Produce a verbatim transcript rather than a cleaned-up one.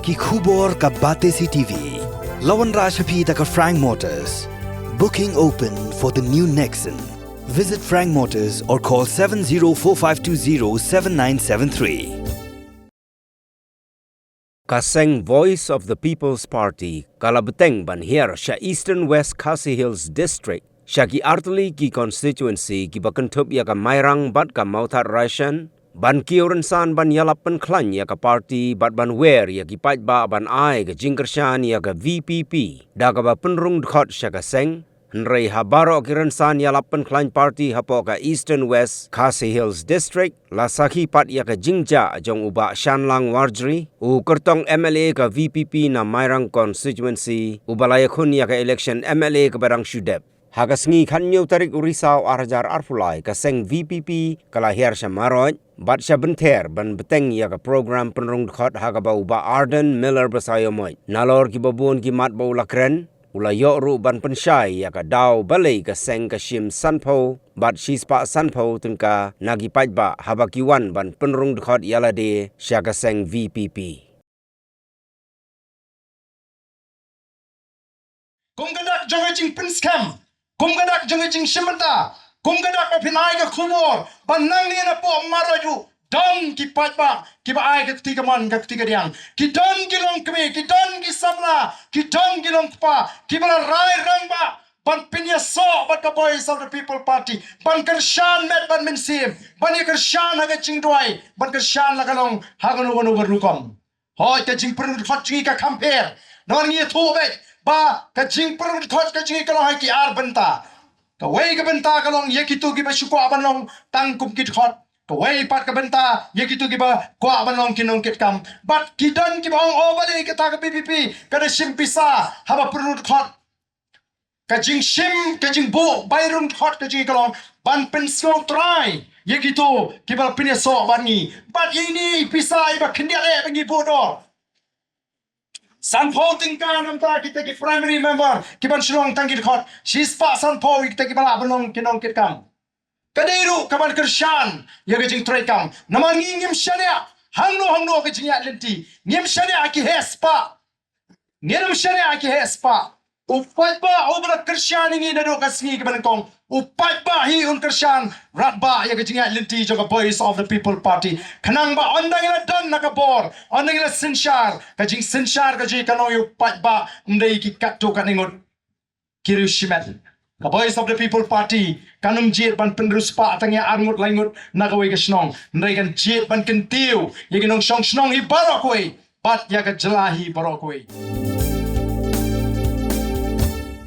Ki khubor ka Batesi T V. La wanrah sha phi da ka Frank Motors. Booking open for the new Nexon. Visit Frank Motors or call seven zero four five two zero seven nine seven three. Ka seng Voice of the People's Party ka la bteng ban hiar sha Eastern West Khasi Hills District, sha ki artylli ki constituency kiba kynthup ïa ka Mairang bad ka Mawthadraishan, ban kiew rynsan ban ïalap pynkhlaiñ ïa ka party bad ban wer ïa ki paidbah ban ai ka jingkyrshan ïa ka V P P da kaba pynrung dkhot sha ka seng. Hynrei ha baroh ki rynsan ïalap pynkhlaiñ party hapoh ka Eastern West Khasi Hills District, la sakhi pat ïa ka jingjah jong u Bah Shanlang Warjri, u kyrtong M L A ka V P P na Mairang constituency, uba la ïakhun ïa ka election M L A kaba dang shu dep. Ha ka sngi khathynñiew tarik u Risaw ar hajar arphew lai, ka seng V P P ka la hiar sha Marot bad sha Bynther ban bteng ïa ka program pynrung dkhot ha kaba u Bah Ardent Miller Basaiawmoit, nalor kiba bun ki mat ba u la kren, u la ïoh ruh ban pynshai ïa ka daw balei ka seng ka shim sanphew bad shispah sanphew tyngka na ki paidbah haba ki wan ban pynrung dkhot ïa lade sha ka seng V P P. Kum ka dak jong ka jingpynskhem, kum ka dak jong ka jingshim bynta, kum ka dak ba phin ai ka khubor ba nangne napoh Marot ruh don ki paidbah kiba ai ka kti kamon ka kti kadiang. Ki don ki longkmie, ki don ki samla, ki don ki longkpa kiba la rai rangbah ban pynïasoh bad ka Voice of the People Party, ban kyrshan met bad mynsiem, ban ïa kyrshan ha ka jingduwai, ban kyrshan la ka long ha kano kano ka rukom. Hooid, ka jingpynrung dkhot jong ngi ka kham pher. Namar ngi ïathuh beit ba ka jingpynrung dkhot ka jong ngi ka long ha ki ar bynta. Kawei ka bynta ka long ïa kito kiba shu kwah ban long tang kum ki dkhot. Kawei pat ka bynta ïa kito kiba kwah ban long ki nongkitkam. Bad ki don kiba ong, "Oh, balei kata ka V P P ka da shim pisa haba pynrung dkhot." Ka jingshim, ka jingbuh bai rung dkhot ka jong ngi ka long ban pynsngewthuh ïa kito kiba pynïasoh bad ngi. Bad ïa ine i pisa iba khyndiat eh ba ngi buh dor. Sanphew tyngka namar kita ki primary member kiban shu long tang ki dkhot. Shispah sanphew ïa kita kiba lah ban long ki nongkitkam. Ka dei ruh kaban kyrshan ïa ka jingtrei kam. Namar ngi ngim shaniah hangno hangno ka jingïaid lynti. Ngim shaniah ha ki heh spah. Ngim shaniah ha ki heh spah. U paidbah uba la kyrshan ïa ngi naduh ka sngi kaba nyngkong, u paidbah hi un kyrshan radbah ïa ka jingïaid lynti jong ka Voice of the People Party. Khnang ba ynda ngi la don na ka bor, ynda ngi la synshar, ka jingsynshar ka jong ngi kan long ïa u paidbah, ym dei ki katto katne ngut ki riewshimet. Ka Voice of the People Party kan ym jied ban pynriewspah tang ïa ar ngut lai ngut na kawei ka shnong, hynrei kan jied ban kyntiew ïa ki nongshong shnong hi baroh kawei bad ïa ka jylla hi baroh kawei.